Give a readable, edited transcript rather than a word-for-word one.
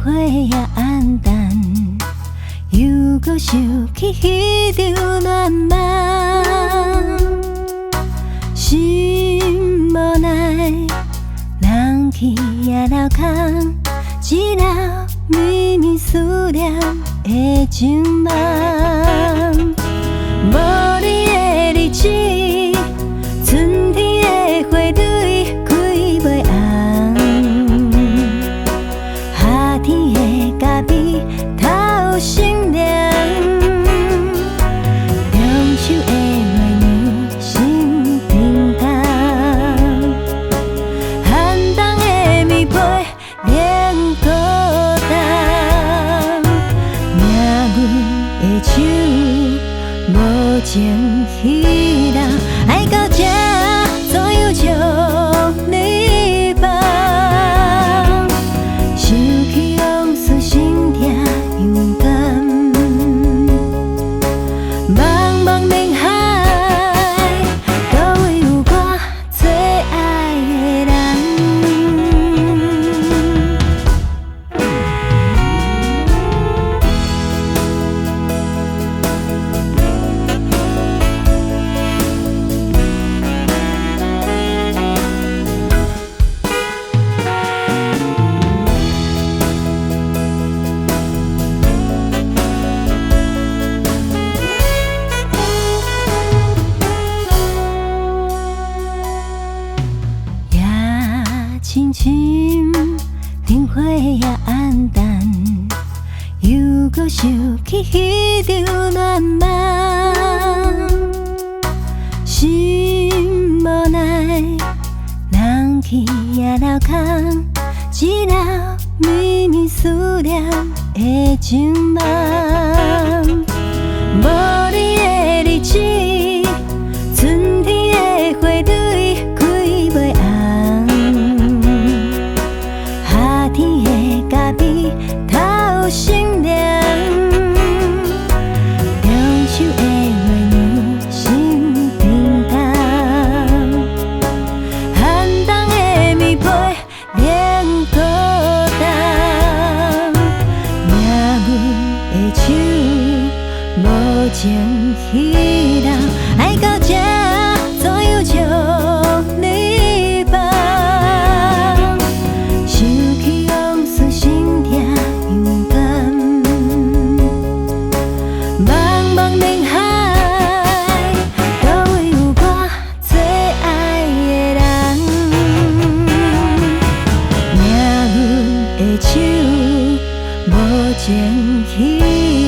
花也黯淡，又閣想起彼場暖夢，心無奈，人去也留空，一粒绵绵思念的情夢。無你的日子，春天的花蕊開袂紅，夏天的咖啡透心涼，中秋的月娘心沉重，寒冬的棉被冷孤单，命運的手無情彼人，愛到這所有將你放，想起往事心痛又甘，茫茫人海，佗位有我最愛的人。夜深深，燈火也黯淡，又閣想起彼場暖夢，心無奈，人去也留空，一粒绵綿思念的情夢。無你的日子，春天的花蕊開袂紅，夏天的咖啡透心涼，中秋的月娘心沉重，寒冬的棉被冷孤單，命運的手無情彼人，愛到這所有將你放，想起往事心痛又甘，茫茫人海，佗位有我最愛的人。命運的手無情彼人，